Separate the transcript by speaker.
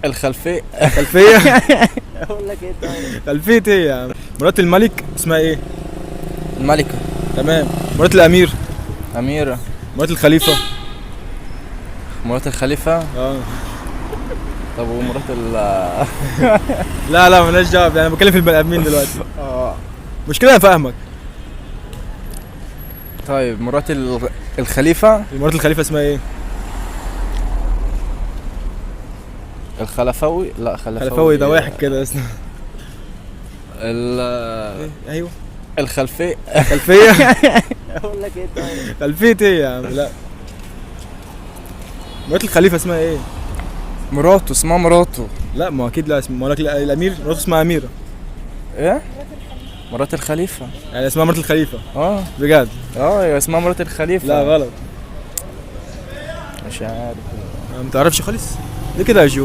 Speaker 1: الخلفية.
Speaker 2: خلفية.
Speaker 1: اقول لك ايه طيب؟
Speaker 2: خلفية ايه يا عم؟ مرات الملك اسمها ايه؟
Speaker 1: الملكة.
Speaker 2: تمام. مرات الامير؟
Speaker 1: أميرة.
Speaker 2: مرات الخليفة؟
Speaker 1: مرات الخليفة.
Speaker 2: اه.
Speaker 1: طب ومرات ال
Speaker 2: لا لا، مالناش دعوة، انا بتكلم في البني ادمين دلوقتي.
Speaker 1: اه.
Speaker 2: مشكلة انا فاهمك.
Speaker 1: طيب مرات الخليفة.
Speaker 2: مرات الخليفة اسمها ايه؟
Speaker 1: الخلفوي، لا خلفوي.
Speaker 2: خلفوي ده واحد كده بس.
Speaker 1: ال
Speaker 2: ايوه.
Speaker 1: الخلفية.
Speaker 2: خلفية.
Speaker 1: اقول لك ايه طيب؟
Speaker 2: خلفية ايه يا عم؟ لا، مرات الخليفة اسمها ايه؟
Speaker 1: مراته اسمها مراته.
Speaker 2: لا ما هو اكيد لا، اسمه مرات الامير، مراته اسمها اميرة.
Speaker 1: ايه؟ مرات الخليفة.
Speaker 2: يعني اسمها مرات الخليفة؟
Speaker 1: اه.
Speaker 2: بجد؟
Speaker 1: اه ايوه، اسمها مرات الخليفة.
Speaker 2: لا غلط.
Speaker 1: مش عارف.
Speaker 2: ما تعرفش خالص؟ ليه كده يا جو؟